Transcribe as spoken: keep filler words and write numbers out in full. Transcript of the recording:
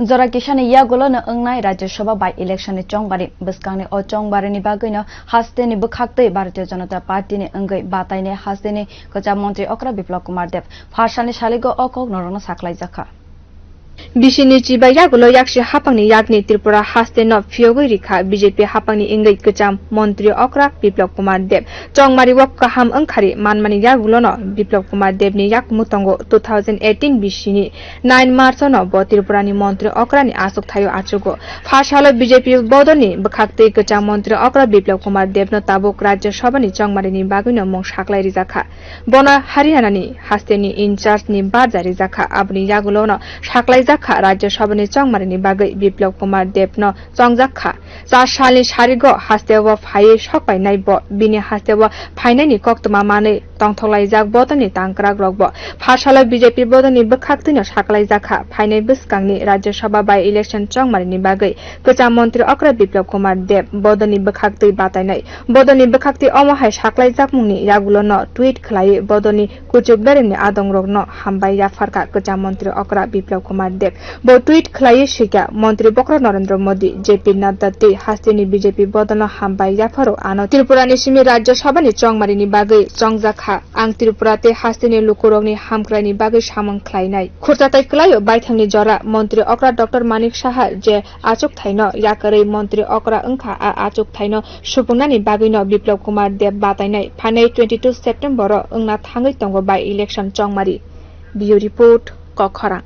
Jora kisani yagulo no wngnai Rajya Sabha by election ni chongmari. Bwskangni o chongmari ni bagwi no haste ni bwkhaktwi Bharatiya Janata Party ni wngwi batainai haste ni kwcham montri okra Biplab Kumar Deb. Phasalni saligo o kok norokno saklaijakha. Bisini chibai yagulo yaksi haphangni yakni Tripura haste no phiyogwi rikha B J P haphangni wngwi kwcham montri okra Biplab Kumar Deb. Chongmari o kaham wngkhari manmani yagulono Biplab Kumar Debni yakmung tongo two thousand eighteen bisini nine March-o no bo Tripurani montri okrani achukthaio achugo. Phasalo B J P bodolni bwkhaktwi kwcham montri okra Biplab Kumar Debno tabuk Rajya Sabhani chongmarini bagwino mung saklai rijakha. Bono Haryanani hasteni in charge ni barja rijakha. Aboni yagulono saklaijakha Rajya Sabhani chongmarini bagwi Biplab Kumar Debno chongjakha. Char salni sarigo hasteo phaiwi sokpainai bo. Bini hasteo phainaini koktwma manwi tongthoklaijak bodolni tangkrak rokbo. Phasalo B J P bodolni bwkhaktwino saklaijakha. Phainai bwskangni Rajya Sabha by election chongmarini bagwi kwcham montri okra Biplab Kumar Deb bodolni bwkhaktwi batainai. Bodolni bwkhaktwi omo hai saklaijakmungni yagulono tweet khlaiwi bodolni kuchuk beremni adongrokno hambai yapharkha kwcham montri okra Biplab Kumar Deb. Bo tweet khlaiwi swikha, Montri bokra Narendra Modi, J P Nadda tei hasteni B J P bodolno hambai yapharo ano Tripurani simi Rajya Sabhani chongmarini bagwi chongjakha. Ang Tripura tei hasteni lukurokni hamkraini bagwi samung khlainai. Khurchatai kwlaio baithangni jora montri okra Doctor Manik Saha je achukthaino yakarwi montri okra wngkha, a achukthaino supungnani bagwino Biplab Kumar Deb batainai. Phainai twenty two September-o wngna thangwi tongo by election chongmari. Bureau Report, Kokkhorang.